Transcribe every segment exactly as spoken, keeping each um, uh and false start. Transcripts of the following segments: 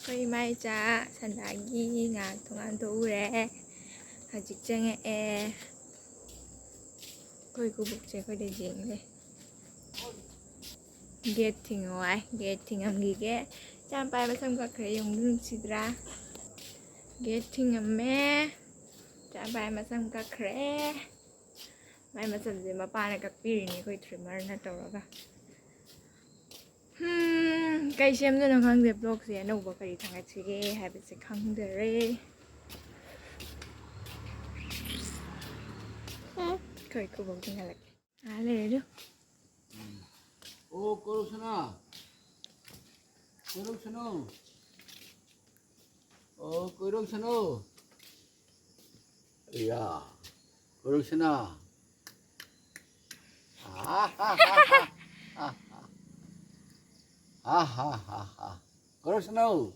ꯑꯩꯈꯣꯏ ꯏꯃꯥ ꯏꯆꯥ ꯁꯟꯗꯥꯒꯤ ꯉꯥꯏꯍꯥꯛ ꯊꯣꯡꯒꯥꯟ ꯊꯣꯛꯎꯔꯦ꯫ ꯍꯧꯖꯤꯛ ꯆꯪꯉꯛꯑꯦ꯫ ꯑꯩꯈꯣꯏ ꯏꯀꯨꯕꯣꯛꯁꯦ ꯑꯩꯈꯣꯏꯗ ꯌꯦꯡꯂꯦ꯫ ꯒꯦꯠ ꯊꯤꯡꯉꯣ ꯍꯥꯏ꯫ ꯒꯦꯠ ꯊꯤꯡꯉꯝꯈꯤꯒꯦ꯫ ꯏꯆꯥꯅꯨꯄꯥ ꯃꯁꯝ ꯀꯛꯈ꯭ꯔꯦ꯫ ꯌꯦꯡꯉꯨ ꯅꯨꯡꯁꯤꯗ꯭ꯔꯥ? ꯒꯦꯠ ꯊꯤꯡꯉꯝꯃꯦ꯫ ꯏꯆꯥꯅꯨꯄꯥ ꯃꯁꯝ ꯀꯛꯈ꯭ꯔꯦ꯫ ꯃꯥꯏ ꯃꯁꯝꯁꯦ ꯃꯄꯥꯅ ꯀꯛꯄꯤꯔꯤꯅꯤ ꯑꯩꯈꯣꯏ ꯇ꯭ꯔꯤꯃꯔꯅ ꯇꯧꯔꯒ꯫ ꯍꯝ, ꯀꯩ ꯁꯦꯝꯗꯣꯏꯅꯣ ꯈꯪꯗꯦ꯫ ꯕ꯭ꯂꯣꯛꯁꯦ ꯑꯅꯧꯕ ꯀꯔꯤ ꯊꯥꯒꯠꯁꯤꯒꯦ ꯍꯥꯏꯕꯁꯦ ꯈꯪꯗꯔꯦ꯫ ꯎꯝ, ꯑꯩꯈꯣꯏ ꯏꯀꯨꯕꯣꯛ ꯊꯤꯡꯍꯜꯂꯛꯀꯦ꯫ ꯉꯥꯏꯍꯥꯛ ꯂꯩꯔꯦ ꯑꯗꯨ꯫ ꯑꯣ, ꯀꯣꯏꯔꯛꯁꯅꯥ꯫ ꯀꯣꯏꯔꯛꯁꯅꯨ꯫ ꯑꯣ, ꯀꯣꯏꯔꯛꯁꯅꯨ꯫ ꯑꯌꯥ, ꯀꯣꯏꯔꯛꯁꯅꯥ꯫ ꯑꯥ, ꯍꯥ, ꯍꯥ, ꯍꯥ꯫ ꯑꯥ, ꯍꯥ, ꯍꯥ, ꯍꯥ꯫ ꯀꯣꯏꯔꯛꯁꯅꯨ꯫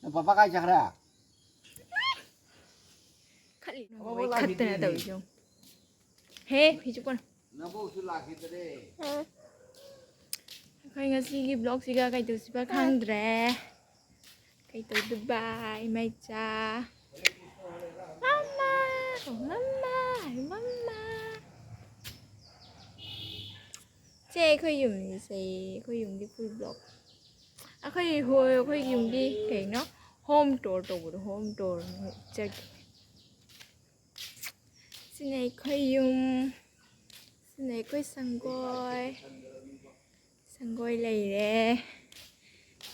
ꯅꯪ ꯄꯥꯄꯥ ꯀꯥꯏ ꯆꯠꯈ꯭ꯔꯦ? ꯈꯠꯂꯤ꯫ ꯑꯃꯨꯛ ꯃꯣꯏ ꯂꯥꯛꯈꯤꯗ꯭ꯔꯦꯅꯦ꯫ ꯈꯠꯇꯅ ꯇꯧꯔꯤꯁꯦ ꯌꯦꯡꯉꯨ꯫ ꯍꯦ, ꯐꯤ ꯆꯨꯞꯀꯅꯨ꯫ ꯅꯕꯣꯛꯁꯨ ꯂꯥꯛꯈꯤꯗ꯭ꯔꯦ꯫ ꯑꯩꯈꯣꯏ ꯉꯁꯤꯒꯤ ꯕ꯭ꯂꯣꯛꯁꯤꯒ ꯀꯩꯗꯧꯁꯤꯕ ꯈꯪꯗ꯭ꯔꯦ꯫ ꯀꯩꯗꯧꯗꯣꯏꯕ, ꯏꯃꯥ ꯏꯆꯥ? ꯃꯃꯥ, ꯃꯃꯥ, ꯃꯃꯥ꯫ ꯁꯦ ꯑꯩꯈꯣꯏ ꯌꯨꯝꯅꯤ, ꯁꯦ ꯑꯩꯈꯣꯏ ꯌꯨꯝꯒꯤ ꯐꯨꯜ ꯕ꯭ꯂꯣꯛ꯫ ꯑꯩꯈꯣꯏ ꯍꯣꯏ, ꯑꯩꯈꯣꯏ ꯌꯨꯝꯒꯤ ꯀꯩꯅꯣ ꯍꯣꯝ ꯇꯣꯔ ꯇꯧꯕꯗꯣ, ꯍꯣꯝ ꯇꯣꯔ ꯆꯠꯀꯦ꯫ ꯁꯤꯅ ꯑꯩꯈꯣꯏ ꯌꯨꯝ, ꯁꯤꯅ ꯑꯩꯈꯣꯏ ꯁꯪꯒꯣꯏ, ꯁꯪꯒꯣꯏ ꯂꯩꯔꯦ꯫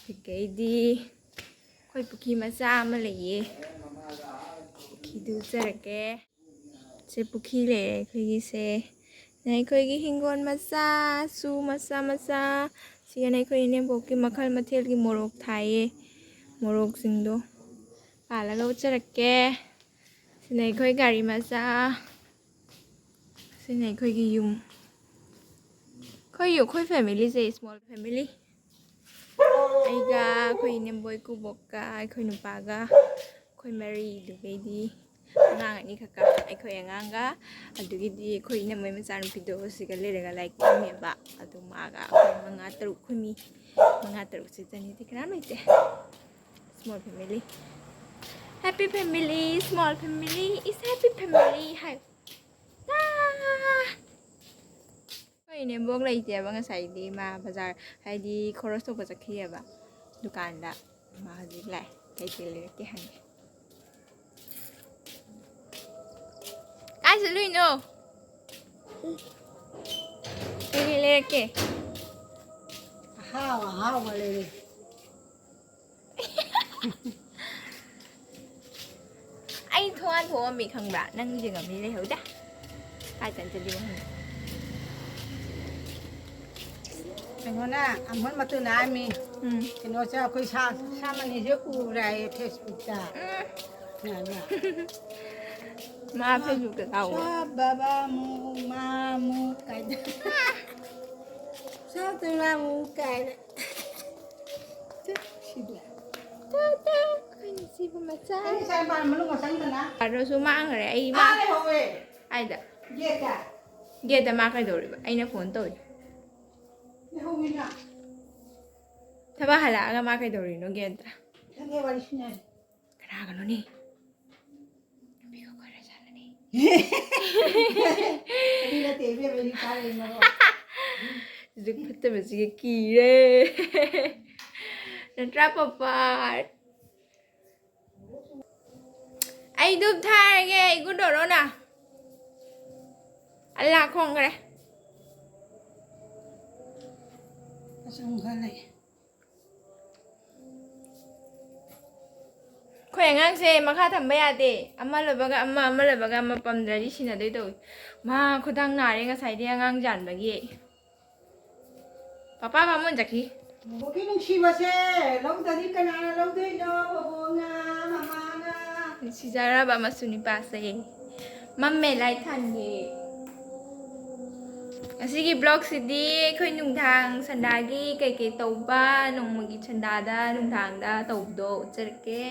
ꯑꯗꯨꯗꯩꯗꯤ ꯑꯩꯈꯣꯏ ꯄꯨꯈ꯭ꯔꯤ ꯃꯆꯥ ꯑꯃ ꯂꯩꯌꯦ, ꯄꯨꯈ꯭ꯔꯤꯗꯨ ꯎꯠꯆꯔꯛꯀꯦ꯫ ꯁꯦ ꯄꯨꯈ꯭ꯔꯤ ꯂꯩꯔꯦ ꯑꯩꯈꯣꯏꯒꯤꯁꯦ꯫ ꯁꯤꯅ ꯑꯩꯈꯣꯏꯒꯤ ꯍꯤꯡꯒꯣꯜ ꯃꯆꯥꯁꯨ ꯃꯆꯥ ꯃꯆꯥ꯫ ꯁꯤꯒꯅ ꯑꯩꯈꯣꯏ ꯏꯅꯦꯝꯕꯣꯛꯀꯤ ꯃꯈꯜ ꯃꯊꯦꯜꯒꯤ ꯃꯣꯔꯣꯛ ꯊꯥꯏꯌꯦ꯫ ꯃꯣꯔꯣꯛꯁꯤꯡꯗꯣ ꯄꯥꯜꯂꯒ ꯎꯠꯆꯔꯛꯀꯦ꯫ ꯁꯤꯅ ꯑꯩꯈꯣꯏ ꯒꯥꯔꯤ ꯃꯆꯥ꯫ ꯁꯤꯅ ꯑꯩꯈꯣꯏꯒꯤ ꯌꯨꯝ꯫ ꯑꯩꯈꯣꯏ ꯌꯨꯝ, ꯑꯩꯈꯣꯏ ꯐꯦꯃꯤꯂꯤꯁꯦ small family꯫ ꯑꯩꯒ, ꯑꯩꯈꯣꯏ ꯏꯅꯦꯝꯕꯣꯛ ꯏꯀꯨꯕꯣꯛꯀ, ꯑꯩꯈꯣꯏ ꯅꯨꯄꯥꯒ, ꯑꯩꯈꯣꯏ ꯃꯔꯤ꯫ ꯑꯗꯨꯒꯩꯗꯤ ꯑꯉꯥꯡ ꯑꯅꯤꯈꯛꯀ꯫ ꯑꯩꯈꯣꯏ ꯑꯉꯥꯡꯒ, ꯑꯗꯨꯒꯤꯗꯤ ꯑꯩꯈꯣꯏ ꯏꯅꯝꯃꯩ ꯃꯆꯥꯅꯨꯄꯤꯗꯣ ꯁꯤꯒ ꯂꯩꯔꯒ ꯂꯥꯏꯔꯤꯛ ꯇꯝꯃꯦꯕ꯫ ꯑꯗꯨ ꯃꯥꯒ ꯑꯩꯈꯣꯏ ꯃꯉꯥ ꯇꯔꯨꯛ, ꯑꯩꯈꯣꯏ ꯃꯤ ꯃꯉꯥ ꯇꯔꯨꯛ ꯆꯠꯇꯅꯤꯗꯤ ꯀꯅꯥꯝ ꯂꯩꯇꯦ꯫ Small family, happy family, small family is happy family ꯍꯥꯏ꯫ ꯑꯥ! ꯑꯩꯈꯣꯏ ꯏꯅꯦꯝꯕꯣꯛ ꯂꯩꯇꯦꯕ, ꯉꯁꯥꯏꯗꯤ ꯃꯥ ꯕꯖꯥꯔ, ꯍꯥꯏꯗꯤ ꯈꯣꯔꯣꯁ ꯇꯧꯕ ꯆꯠꯈꯤꯑꯕ ꯗꯨꯀꯥꯟꯗ꯫ ꯃꯥ ꯍꯧꯖꯤꯛ ꯂꯥꯛꯑꯦ, ꯀꯩꯀꯩ ꯂꯩꯔꯛꯀꯦ ꯍꯪꯒꯦ꯫ ꯀꯥꯏ ꯆꯠꯂꯨꯏꯅꯣ? ꯀꯩꯀꯩ ꯂꯩꯔꯛꯀꯦ? ꯑꯍꯥꯎ ꯑꯍꯥꯎꯕ ꯂꯩꯔꯦ꯫ ꯑꯩ ꯊꯣꯡꯒꯥꯟ ꯊꯣꯛꯑꯝꯃꯤ ꯈꯪꯕ꯭ꯔꯥ? ꯅꯪ ꯌꯦꯡꯉꯝꯃꯤ ꯂꯩꯍꯧꯗꯦ꯫ ꯀꯥꯏ ꯆꯠ ꯆꯠꯂꯤꯅꯣ ꯈꯪꯗꯦ꯫ ꯀꯩꯅꯣꯅ, ꯑꯃꯣꯟ ꯃꯇꯨꯅ ꯍꯥꯏꯃꯤ꯫ ꯎꯝ꯫ ꯀꯩꯅꯣꯁꯦ ꯑꯩꯈꯣꯏ ꯁꯥ, ꯁꯥ ꯃꯅꯤꯁꯦ ꯎꯕ꯭ꯔꯥꯌꯦ Facebookꯇ꯫ ꯎꯝ꯫ ꯌꯥꯏꯃ꯫ ꯃꯥ Facebookꯇ ꯇꯥꯎꯕ꯭ꯔꯥ? ꯁꯥ ꯕꯕꯥ ꯃꯨ ꯃꯥ ꯃꯨ ꯀꯥꯏꯅ꯫ ꯁꯥ ꯇꯨ ꯃꯥ ꯃꯨ ꯀꯥꯏꯅ꯫ ꯁꯤꯗꯤ꯫ ꯇꯥ, ꯇꯥ, ꯑꯩꯈꯣꯏ ꯅꯨꯡꯁꯤꯕ ꯃꯆꯥ꯫ ꯑꯩ ꯉꯁꯥꯏ ꯃꯄꯥꯟ ꯃꯅꯨꯡ ꯆꯪꯗꯅ꯫ ꯑꯗꯨꯁꯨ ꯃꯥꯡꯈ꯭ꯔꯦ꯫ ꯑꯩ ꯑꯥ, ꯃꯥ ꯂꯩꯍꯧꯋꯦ꯫ ꯀꯥꯏꯗ? ꯒꯦꯠꯇ꯫ ꯒꯦꯠꯇ ꯃꯥ ꯀꯩꯗꯧꯔꯤꯕ? ꯑꯩꯅ ꯐꯣꯟ ꯇꯧꯔꯤ꯫ ꯂꯩꯍꯧꯋꯤꯅ꯫ ꯊꯕꯛ ꯍꯜꯂꯛꯑꯒ ꯃꯥ ꯀꯩꯗꯧꯔꯤꯅꯣ ꯒꯦꯠꯇ? ꯈꯪꯗꯦ, ꯋꯥꯔꯤ ꯁꯥꯟꯅꯔꯤ꯫ ꯀꯅꯥꯒꯅꯣꯅꯦ? ꯅꯨꯄꯤꯒ ꯀꯣꯏꯔ ꯆꯠꯂꯅꯤ꯫ ꯑꯗꯨ ꯅꯠꯇꯦ ꯏꯕꯦꯝꯃ, ꯑꯩꯗꯤ ꯇꯥꯔꯦ ꯃꯔꯣ꯫ ꯍꯧꯖꯤꯛ ꯐꯠꯇꯕꯁꯤꯒ ꯀꯤꯔꯦ꯫ ꯅꯠꯇ꯭ꯔꯥ ꯄꯄꯥꯔ? ꯑꯩ ꯙꯨꯞ ꯊꯥꯔꯒꯦ, ꯏꯒꯨꯗꯣꯔꯣꯅ꯫ ꯑꯜꯂꯥ ꯈꯣꯡꯈ꯭ꯔꯦ꯫ ꯑꯁ, ꯑꯃꯨꯛ ꯈꯔ ꯂꯩ꯫ ꯑꯩꯈꯣꯏ ꯑꯉꯥꯡꯁꯦ ꯃꯈꯥ ꯊꯝꯕ ꯌꯥꯗꯦ꯫ ꯑꯃ ꯂꯣꯏꯕꯒ ꯑꯃ, ꯑꯃ ꯂꯣꯏꯕꯒ ꯑꯃ ꯄꯝꯗ꯭ꯔꯗꯤ ꯁꯤꯟꯅꯗꯣꯏ ꯇꯧꯏ꯫ ꯃꯥ ꯈꯨꯗꯥꯡ ꯅꯥꯔꯦ ꯉꯁꯥꯏꯗꯩ ꯑꯉꯥꯡ ꯌꯥꯟꯕꯒꯤ꯫ ꯄꯄꯥ ꯕꯥꯃꯣꯟ ꯆꯠꯈꯤ꯫ ꯕꯣꯕꯣꯛꯀꯤ ꯅꯨꯡꯁꯤꯕꯁꯦ ꯂꯧꯗ꯭ꯔꯗꯤ ꯀꯅꯥꯅ ꯂꯧꯗꯣꯏꯅꯣ? ꯕꯣꯕꯣꯛꯅ, ꯃꯃꯥꯅ꯫ ꯅꯨꯡꯁꯤꯖꯔꯕ ꯃꯁꯨ ꯅꯨꯄꯥꯁꯦ꯫ ꯃꯝꯃꯦ, light ꯊꯥꯟꯒꯦ꯫ ꯉꯁꯤꯒꯤ vlogꯁꯤꯗꯤ ꯑꯩꯈꯣꯏ ꯅꯨꯡꯗꯥꯡ ꯁꯟꯗꯥꯒꯤ ꯀꯩꯀꯩ ꯇꯧꯕ, ꯅꯣꯡꯃꯒꯤ ꯁꯟꯗꯥꯗ ꯅꯨꯡꯗꯥꯡꯗ ꯇꯧꯕꯗꯣ ꯎꯠꯆꯔꯛꯀꯦ꯫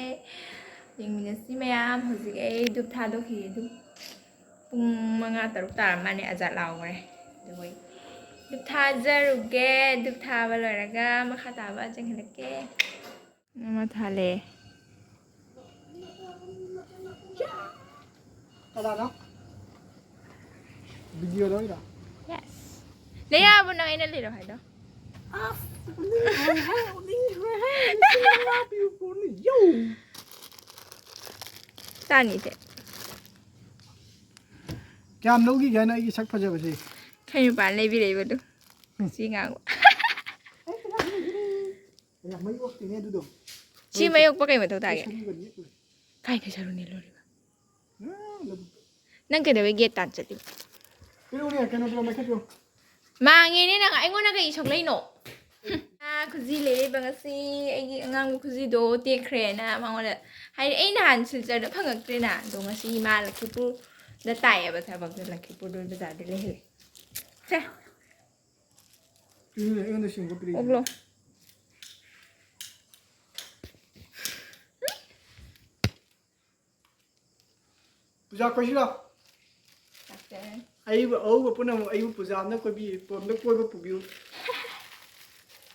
ꯌꯦꯡꯃꯤꯟꯅꯁꯤ ꯃꯌꯥꯝ꯫ ꯍꯧꯖꯤꯛ ꯑꯩ ꯙꯨꯞ ꯊꯥꯗꯣꯛꯈꯤꯒꯦ, ꯙꯨꯞ꯫ ꯄꯨꯡ ꯃꯉꯥ ꯇꯔꯨꯛ ꯇꯥꯔꯝꯃꯅꯤ, ꯑꯖꯥꯠ ꯂꯥꯎꯈ꯭ꯔꯦ꯫ ꯑꯗꯨꯒ ꯙꯨꯞ ꯊꯥꯖꯔꯨꯒꯦ꯫ ꯙꯨꯞ ꯊꯥꯕ ꯂꯣꯏꯔꯒ ꯃꯈꯥ ꯇꯥꯕ ꯆꯦꯟꯍꯜꯂꯛꯀꯦ꯫ ꯑꯃ ꯊꯥꯜꯂꯦ꯫ ꯀꯅꯥꯅꯣ? ꯚꯤꯗꯤꯑꯣ ꯂꯧꯔꯤꯔꯣ? Yes. ꯂꯩꯔꯛꯑꯕꯣ ꯅꯪ ꯑꯩꯅ ꯂꯩꯔꯣ ꯍꯥꯏꯗꯣ? ꯑꯁ, ꯎꯅꯤꯡꯈ꯭ꯔꯦꯍꯦ, ꯎꯅꯤꯡꯈ꯭ꯔꯦꯍꯦ, ꯂꯤꯁꯤꯡ ꯃꯉꯥ ꯄꯤꯌꯨ ꯄꯣꯠꯅꯤ, ꯌꯧ! ꯇꯥꯅꯤꯁꯦ꯫ ꯀꯌꯥꯝ ꯂꯧꯈꯤꯒꯦ ꯍꯥꯏꯅꯣ ꯑꯩꯒꯤ ꯁꯛ ꯐꯖꯕꯁꯦ? ꯈꯩ ꯅꯨꯄꯥꯅ ꯂꯩꯕꯤꯔꯛꯏꯕꯗꯨ꯫ ꯎꯝ꯫ ꯁꯤ ꯉꯥꯡꯕ꯫ ꯑꯩ ꯄꯩꯁꯥ ꯄꯤꯗ꯭ꯔꯤ꯫ ꯑꯌꯥ, ꯃꯩ ꯑꯣꯛꯇꯦꯅꯦ ꯑꯗꯨꯗꯣ꯫ ꯁꯤ ꯃꯩ ꯑꯣꯛꯄ ꯀꯩ ꯃꯊꯧ ꯇꯥꯒꯦ? ꯁꯔꯨꯒ ꯅꯦꯠꯂꯨꯔꯦ꯫ ꯀꯥꯏꯗ ꯁꯔꯨ ꯅꯦꯠꯂꯨꯔꯤꯕ? ꯑꯥ, ꯂꯧꯕꯨꯛꯇ꯫ ꯅꯪ ꯀꯩꯗꯧꯕꯩ ꯒꯦꯠ ꯇꯥꯟ ꯆꯠꯂꯤꯕ? ꯄꯤꯔꯛꯎꯅꯦ, ꯀꯩꯅꯣꯗꯣ, ꯃꯩꯈꯦꯠꯇꯣ꯫ ꯃꯥꯡꯉꯦꯅꯦ ꯅꯪ, ꯑꯩꯉꯣꯟꯗ ꯀꯩ ꯁꯣꯛꯂꯛꯏꯅꯣ? ꯑꯥ, ꯈꯨꯖꯤ ꯂꯩꯔꯛꯏꯕ ꯉꯁꯤ꯫ ꯑꯩꯒꯤ ꯑꯉꯥꯡꯕ ꯈꯨꯖꯤꯗꯣ ꯇꯦꯛꯈ꯭ꯔꯦꯅ ꯃꯉꯣꯟꯗ ꯍꯥꯏꯗꯤ, ꯑꯩ ꯅꯍꯥꯟ ꯁꯤꯜꯆꯔꯗ ꯐꯪꯉꯛꯇ꯭ꯔꯦꯅ, ꯑꯗꯣ ꯉꯁꯤ ꯃꯥ ꯂꯛꯈꯤꯄꯨꯔꯗ ꯇꯥꯏꯌꯦꯕ ꯊꯕꯛꯇꯣ, ꯂꯛꯈꯤꯄꯨꯔꯗ ꯕꯖꯥꯔꯗ ꯂꯩꯍꯜꯂꯦ꯫ ꯁꯦ꯫ ꯄꯤꯔꯛꯎꯅꯦ, ꯑꯩꯉꯣꯟꯗ ꯁꯦꯡꯕ ꯄꯤꯔꯛꯏꯅꯦ꯫ ꯑꯣꯛꯂꯣ꯫ ꯄꯨꯖꯥ ꯀꯣꯏꯁꯤ ꯂꯥꯎ꯫ ꯂꯥꯛꯆꯔꯅꯤ꯫ ꯑꯏꯕ ꯑꯎꯕ ꯄꯨꯝꯅꯃꯛ ꯑꯩꯕꯨ ꯄꯨꯖꯥ ꯑꯝꯗ ꯀꯣꯏꯕꯤ-, ꯑꯝꯗ ꯀꯣꯏꯕ ꯄꯨꯕꯤꯌꯨ꯫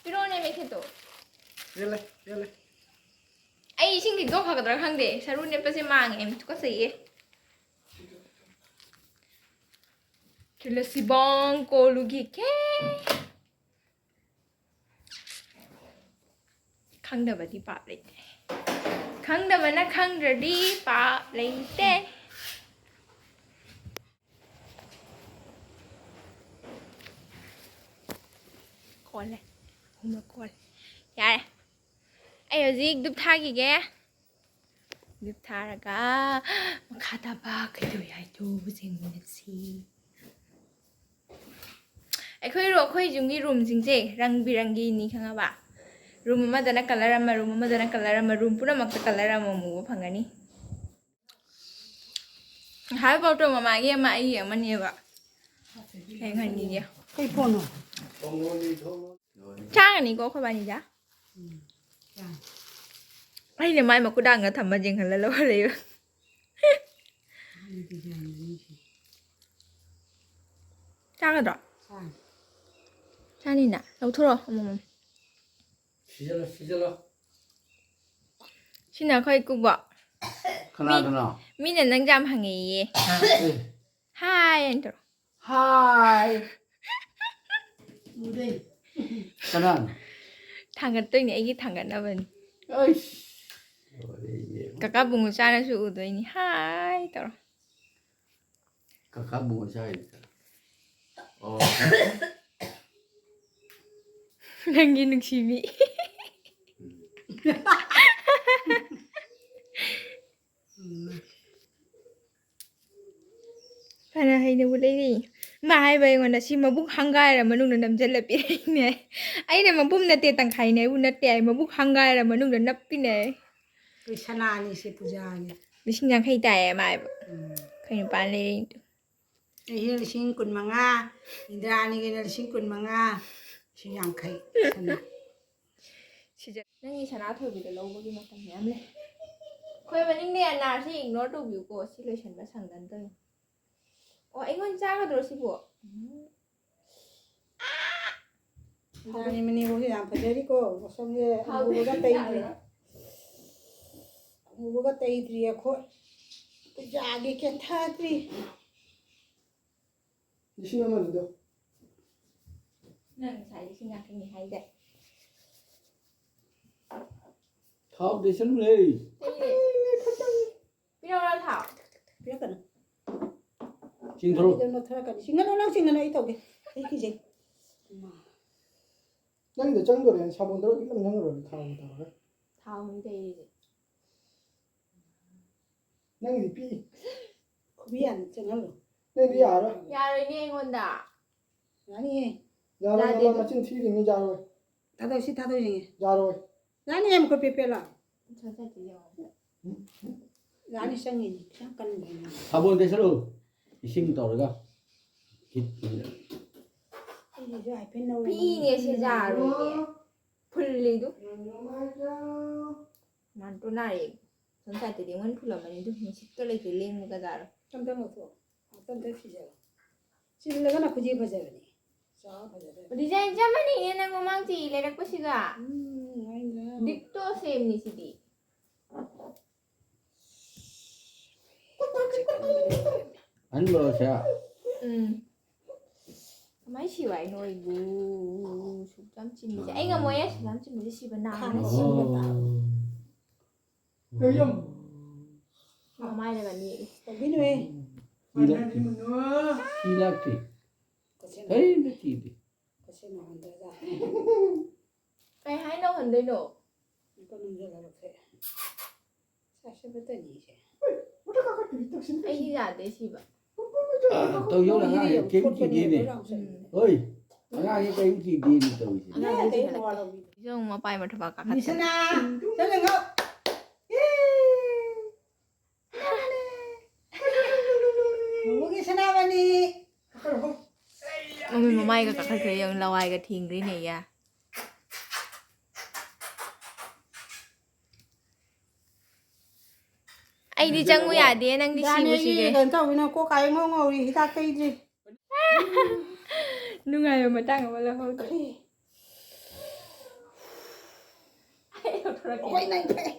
ꯄꯤꯔꯛꯑꯣꯅꯦ ꯃꯩꯈꯦꯠꯇꯣ꯫ ꯌꯦꯜꯂꯦ, ꯌꯦꯜꯂꯦ꯫ ꯑꯩ ꯏꯁꯤꯡ ꯊꯤꯗꯣꯛꯈ꯭ꯔꯒꯗ꯭ꯔꯥ ꯈꯪꯗꯦ꯫ ꯁꯔꯨ ꯅꯦꯠꯄꯁꯦ ꯃꯥꯡꯉꯦ, ꯌꯥꯝ ꯇꯨꯀꯠꯆꯩꯌꯦ꯫ ꯇꯨꯂꯁꯤꯕꯣꯡ ꯀꯣꯂꯨꯒꯤꯀꯦ꯫ ꯈꯪꯗꯕꯗꯤ ꯄꯥꯞ ꯂꯩꯇꯦ꯫ ꯈꯪꯗꯕꯅ ꯈꯪꯗ꯭ꯔꯗꯤ ꯄꯥꯞ ꯂꯩꯇꯦ꯫ ꯀꯣꯜꯂꯦ꯫ ꯑꯍꯨꯝꯂꯛ ꯀꯣꯜꯂꯦ꯫ ꯌꯥꯔꯦ꯫ ꯑꯩ ꯍꯧꯖꯤꯛ ꯙꯨꯞ ꯊꯥꯈꯤꯒꯦ꯫ ꯙꯨꯞ ꯊꯥꯔꯒ ꯃꯈꯥ ꯇꯥꯕ ꯀꯩꯗꯧꯏ ꯍꯥꯏꯗꯣ ꯌꯦꯡꯃꯤꯟꯅꯁꯤ꯫ ꯑꯩꯈꯣꯏ ꯔꯨ-, ꯑꯩꯈꯣꯏ ꯌꯨꯝꯒꯤ ꯔꯨꯝꯁꯤꯡꯁꯦ ꯔꯪ ꯕꯤꯔꯪꯒꯤꯅꯤ, ꯈꯪꯉꯕ? ꯔꯨꯝ ꯑꯃꯗꯅ ꯀꯂꯔ ꯑꯃ, ꯔꯨꯝ ꯑꯃꯗꯅ ꯀꯂꯔ ꯑꯃ, ꯔꯨꯝ ꯄꯨꯝꯅꯃꯛꯇ ꯀꯂꯔ ꯑꯃꯃꯝ ꯎꯕ ꯐꯪꯒꯅꯤ꯫ ꯍꯥꯏ ꯄꯥꯎꯇꯣ ꯃꯃꯥꯒꯤ ꯑꯃ, ꯑꯩꯒꯤ ꯑꯃꯅꯦꯕ꯫ ꯌꯦꯡꯍꯟꯈꯤꯒꯦ꯫ ꯀꯩ ꯄꯣꯠꯅꯣ? ꯆꯥꯒꯅꯤꯀꯣ ꯑꯩꯈꯣꯏ ꯕꯥꯅꯤꯗ? ꯎꯝ, ꯆꯥ꯫ ꯑꯩꯅ ꯃꯥꯏ ꯃꯈꯨꯗꯥꯡꯒ ꯊꯝꯃ ꯌꯦꯡꯍꯜꯂ ꯂꯧꯍꯜꯂꯛꯏꯕ꯫ ꯃꯥꯒꯤ ꯗꯤꯖꯥꯏꯟꯗꯨꯅꯤ ꯁꯤ꯫ ꯆꯥꯒꯗ꯭ꯔꯣ? ꯆꯥꯅꯤ꯫ ꯆꯥꯅꯤꯅ? ꯂꯧꯊꯣꯔꯛꯑꯣ ꯑꯃꯃꯝ꯫ ꯁꯤꯖꯜꯂꯣ, ꯁꯤꯖꯜꯂꯣ꯫ ꯁꯤꯅ ꯑꯩꯈꯣꯏ ꯏꯀꯨꯕꯣꯛ꯫ ꯀꯅꯥꯗꯅꯣ? ꯃꯤꯅ ꯅꯪ ꯌꯥꯝ ꯍꯪꯉꯦꯌꯦ꯫ ꯑꯦ꯫ ꯍꯥꯏ ꯍꯥꯏꯅ ꯇꯧꯔꯣ꯫ ꯍꯥꯏ꯫ ꯎꯗꯦ꯫ ꯀꯅꯥꯅꯣ? ꯊꯥꯡꯒꯠꯇꯣꯏꯅꯦ, ꯑꯩꯒꯤ ꯊꯥꯡꯒꯠꯅꯕꯅꯤ꯫ ꯑꯩꯁ꯫ ꯂꯣꯏꯔꯦ ꯏꯕꯦꯝꯃ꯫ ꯀꯀꯥ ꯕꯨꯡꯉꯣ ꯆꯥꯅꯁꯨ ꯎꯗꯣꯏꯅꯤ꯫ ꯍꯥꯏ ꯇꯧꯔꯣ꯫ ꯀꯀꯥ ꯕꯨꯡꯉꯣ ꯆꯥꯏ꯫ ꯑꯣ꯫ ꯅꯪꯒꯤ ꯅꯨꯡꯁꯤꯕꯤ꯫ ꯎꯝ꯫ ꯐꯅ ꯍꯩꯅꯕꯨ ꯂꯩꯔꯤ꯫ ꯃꯥ ꯍꯥꯏꯕ ꯑꯩꯉꯣꯟꯗ, "ꯁꯤ ꯃꯕꯨꯛ ꯍꯪꯒꯥꯏꯔ ꯃꯅꯨꯡꯗ ꯅꯝꯖꯜꯂ ꯄꯤꯔꯛꯏꯅꯦ꯫" ꯑꯩꯅ, "ꯃꯄꯨꯝ ꯅꯠꯇꯦ, ꯇꯪꯈꯥꯏꯅꯦ ꯍꯥꯏꯕꯨ ꯅꯠꯇꯦ" ꯍꯥꯏ, ꯃꯕꯨꯛ ꯍꯪꯒꯥꯏꯔ ꯃꯅꯨꯡꯗ ꯅꯞꯄꯤꯅꯦ꯫ ꯑꯩꯈꯣꯏ ꯁꯅꯥꯅꯤ ꯁꯤ ꯄꯨꯖꯥꯒꯤ꯫ ꯂꯤꯁꯤꯡ ꯌꯥꯡꯈꯩ ꯇꯥꯏꯌꯦ ꯃꯥ ꯍꯥꯏꯕ꯫ ꯎꯝ꯫ ꯑꯩꯈꯣꯏ ꯅꯨꯄꯥꯅ ꯂꯩꯔꯛꯏꯗꯣ꯫ ꯑꯩꯁꯨ ꯂꯤꯁꯤꯡ ꯀꯨꯟꯃꯉꯥ, ꯏꯟꯗ꯭ꯔꯥꯅꯤꯒꯤꯅ ꯂꯤꯁꯤꯡ ꯀꯨꯟꯃꯉꯥ, ꯂꯤꯁꯤꯡ ꯌꯥꯡꯈꯩ ꯁꯅꯥ꯫ ꯁꯤꯖ-, ꯅꯪꯒꯤ ꯁꯅꯥꯊꯣꯏꯕꯤꯗ ꯂꯧꯕꯒꯤ ꯃꯇꯝ ꯃꯌꯥꯝ ꯂꯩ꯫ ꯑꯩꯈꯣꯏ ꯃꯅꯤꯡꯗ ꯑꯅꯥꯔꯁꯤ ignore ꯇꯧꯕꯤꯌꯨꯀꯣ, ꯁꯤ ꯂꯣꯏꯁꯟꯕ ꯁꯪꯗꯅ ꯇꯧꯔꯤꯅꯤ꯫ ꯑꯣ, ꯑꯩꯉꯣꯟꯗ ꯆꯥꯒꯗ꯭ꯔꯣ ꯁꯤꯕꯨ? ꯎꯝ꯫ ꯏꯟꯗ꯭ꯔꯥꯅꯤ ꯃꯅꯦꯝꯕꯣꯛꯁꯦ ꯌꯥꯝ ꯐꯖꯔꯤꯀꯣ, ꯃꯁꯝꯁꯦ ꯊꯥꯎꯗꯤ ꯑꯃꯨꯕꯒ ꯇꯩꯗ꯭ꯔꯤ꯫ ꯌꯥꯔꯣꯏ꯫ ꯑꯃꯨꯕꯒ ꯇꯩꯗ꯭ꯔꯤ ꯑꯩꯈꯣꯏ꯫ ꯄꯨꯖꯥꯒꯤ ꯀꯦꯊꯗ꯭ꯔꯤ꯫ ꯂꯤꯁꯤꯡ ꯑꯃꯅꯤꯗꯣ꯫ ꯅꯪ ꯉꯁꯥꯏ ꯂꯤꯁꯤꯡ ꯌꯥꯡꯈꯩꯅꯤ ꯍꯥꯏꯗꯥꯏ? ꯊꯥꯎ ꯇꯩꯁꯜꯂꯨꯅꯦ꯫ ꯇꯩꯔꯦ꯫ ꯄꯤꯔꯛꯑꯣꯔꯥ ꯊꯥꯎ? ꯄꯤꯔꯛꯀꯅꯨ꯫ ꯆꯤꯡꯊꯣꯛ꯫ ꯅꯪꯒꯤꯗꯣ ꯅꯣꯠꯊꯔꯛꯀꯅꯤ꯫ ꯆꯤꯡꯒꯅꯨ, ꯅꯪ ꯆꯤꯡꯒꯅꯨ, ꯑꯩ ꯇꯧꯒꯦ꯫ ꯑꯩ ꯀꯤꯖꯩ꯫ ꯏꯃꯥ꯫ ꯅꯪꯒꯤꯗꯣ ꯆꯪꯗꯣꯔꯦ, ꯁꯥꯄꯣꯟ ꯇꯧꯔꯒ ꯏꯀꯪ ꯆꯪꯉꯔꯣꯏ, ꯊꯥꯎꯒ ꯇꯧꯔꯒ꯫ ꯊꯥꯎꯅꯤ ꯇꯩꯔꯤꯁꯦ꯫ ꯅꯪꯒꯤꯗꯤ ꯄꯤꯛꯏ꯫ ꯈꯨꯕꯤ ꯌꯥꯅꯤ ꯆꯪꯍꯜꯂꯣ꯫ ꯅꯪꯗꯤ ꯌꯥꯔꯔꯣꯏ꯫ ꯌꯥꯔꯣꯏꯅꯦ ꯑꯩꯉꯣꯟꯗ꯫ ꯌꯥꯅꯤꯌꯦ꯫ ꯌꯥꯔꯣꯏ, ꯌꯥꯗꯦ ꯅꯃ ꯑꯗꯨ꯫ ꯃꯆꯤꯟ ꯊꯤꯔꯤꯅꯤ, ꯌꯥꯔꯣꯏ꯫ ꯊꯥꯗꯣꯛꯁꯤ, ꯊꯥꯗꯣꯛ ꯌꯦꯡꯉꯦ꯫ ꯌꯥꯔꯣꯏ꯫ ꯌꯥꯅꯤ, ꯌꯥꯝ ꯈꯨꯠ ꯄꯦꯄꯦꯂꯣ꯫ ꯁꯠ ꯁꯠ ꯌꯦꯡꯉꯣ꯫ ꯌꯥꯅꯤ, ꯆꯪꯉꯤꯅꯤ꯫ ꯈꯤꯇꯪ ꯀꯟꯕ ꯍꯦꯟꯅ꯫ ꯁꯥꯄꯣꯟ ꯇꯩꯁꯜꯂꯨ꯫ ꯏꯁꯤꯡ ꯇꯧꯔꯒ꯫ ꯈꯤꯠ-, ꯑꯩꯒꯤꯁꯨ ꯍꯥꯏꯐꯦꯠ ꯅꯧ-, ꯄꯤꯅꯦ ꯁꯤ ꯌꯥꯔꯣꯏꯅꯦ꯫ ꯐꯨꯜꯂꯤꯗꯨ꯫ ꯃꯥꯟꯇꯣ ꯅꯥꯔꯦ꯫ ꯁꯣꯝ ꯁꯥꯏꯠꯇꯗꯤ ꯑꯩꯉꯣꯟꯗ ꯐꯨꯜꯂꯝꯃꯅꯤ ꯑꯗꯨ ꯅꯨꯡꯁꯤꯠꯀ ꯂꯩꯇꯦ, ꯂꯦꯡꯕꯒ ꯌꯥꯔꯣꯏ꯫ ꯇꯞ ꯇꯞ ꯂꯧꯊꯣꯛꯑꯣ꯫ ꯇꯞ ꯇꯞ ꯁꯤꯖꯔꯣ꯫ ꯆꯤꯜꯂꯒꯅ ꯈꯨꯖꯤ ꯐꯖꯕꯅꯤ꯫ ꯆꯥꯎ ꯐꯖꯗꯕꯅꯤ꯫ ꯗꯤꯖꯥꯏꯟ ꯆꯞ ꯃꯥꯟꯅꯩꯌꯦ ꯅꯪ ꯃꯃꯥꯡ ꯆꯦ ꯂꯩꯔꯛꯄꯁꯤꯒ꯫ ꯎꯝ, ꯑꯩꯅ ꯗꯤꯛꯇꯣ ꯁꯦꯝꯅꯤ ꯁꯤꯗꯤ꯫ ꯑꯍꯟꯕꯔꯣ ꯁꯦ? ꯎꯝ꯫ ꯀꯃꯥꯏꯅ ꯁꯤꯕ ꯍꯥꯏꯅꯣ ꯑꯩꯕꯨ? ꯁꯨꯛ ꯌꯥꯝ ꯆꯤꯟꯕꯁꯦ꯫ ꯑꯩ ꯉꯝꯃꯣꯏꯌꯦ, ꯁꯨꯛ ꯌꯥꯝ ꯆꯤꯟꯕꯁꯦ ꯁꯤꯕ ꯅꯥꯕꯅ ꯈꯥꯡꯉ ꯁꯤꯕ꯫ ꯁꯤꯕ ꯇꯥꯕ꯫ ꯃꯃꯥꯏꯅꯒ ꯅꯦꯛꯏ꯫ ꯇꯧꯕꯤꯅꯨꯍꯦ꯫ ꯁꯤ ꯂꯥꯛꯇꯦ꯫ ꯁꯤ ꯂꯥꯛꯇꯦ꯫ ꯀꯣꯏꯁꯦꯟ ꯀꯔꯤꯝꯇ ꯊꯤꯗꯦ꯫ ꯀꯣꯏꯁꯦꯟ ꯍꯟꯗ꯭ꯔꯗ꯫ ꯀꯩ ꯍꯥꯏꯅꯣ ꯍꯟꯗꯣꯏꯅꯣ? ꯀꯣꯅꯨꯡꯗ ꯂꯧꯔꯛꯁꯦ꯫ ꯆꯥꯁꯤꯟꯕꯇꯅꯤꯁꯦ꯫ ꯑꯩꯗꯤ ꯌꯥꯗꯦ ꯁꯤꯕ꯫ ꯇꯧ ꯌꯧꯔ ꯑꯉꯥꯡꯁꯦ ꯀꯔꯤꯝ ꯀꯤꯗꯦꯅꯦ꯫ ꯎꯝ꯫ ꯍꯣꯏ, ꯑꯉꯥꯡꯁꯦ ꯀꯔꯤꯝ ꯀꯤꯗꯦꯅꯦ ꯇꯧꯔꯤꯁꯦ꯫ ꯑꯉꯥꯡꯁꯦ ꯌꯥꯗꯦ, ꯍꯦꯜꯂꯛꯀꯦ꯫ ꯃꯋꯥ ꯂꯧꯕꯤꯗꯦ꯫ ꯁꯤꯁꯨ ꯑꯃꯨꯛ ꯃꯄꯥꯏ ꯃꯊꯕꯥꯛ ꯀꯥꯈꯠ꯫ ꯃꯤꯁꯅꯥ, ꯆꯠꯂꯒ꯫ ꯃꯣꯃꯣꯒꯤ ꯁꯅꯥꯃꯅꯤ꯫ ꯃꯃꯤꯠ ꯃꯃꯥꯏꯒ ꯀꯥꯈꯠꯈ꯭ꯔꯦ ꯌꯦꯡꯉꯨ, ꯂꯋꯥꯏꯒ ꯊꯦꯡꯈ꯭ꯔꯦꯅꯦ ꯌꯥ꯫ ꯑꯩꯗꯤ ꯆꯪꯉꯨ ꯌꯥꯗꯦ, ꯅꯪꯗꯤ ꯁꯤꯕꯨ ꯗꯥꯅꯦꯒꯤ ꯁꯤꯔꯦ꯫ ꯀꯩꯅꯣ ꯇꯧꯋꯤꯅ ꯀꯣꯛ ꯀꯥꯏ ꯉꯧ ꯉꯧꯔꯤ, ꯍꯤꯗꯥꯛ ꯇꯩꯗ꯭ꯔꯤ꯫ ꯅꯨꯡꯉꯥꯏꯕ ꯃꯇꯥꯡ ꯑꯃ ꯂꯧꯍꯧꯗ꯭ꯔꯦ꯫ ꯀꯔꯤ? ꯑꯩꯈꯣꯏ ꯅꯪ ꯐꯩ꯫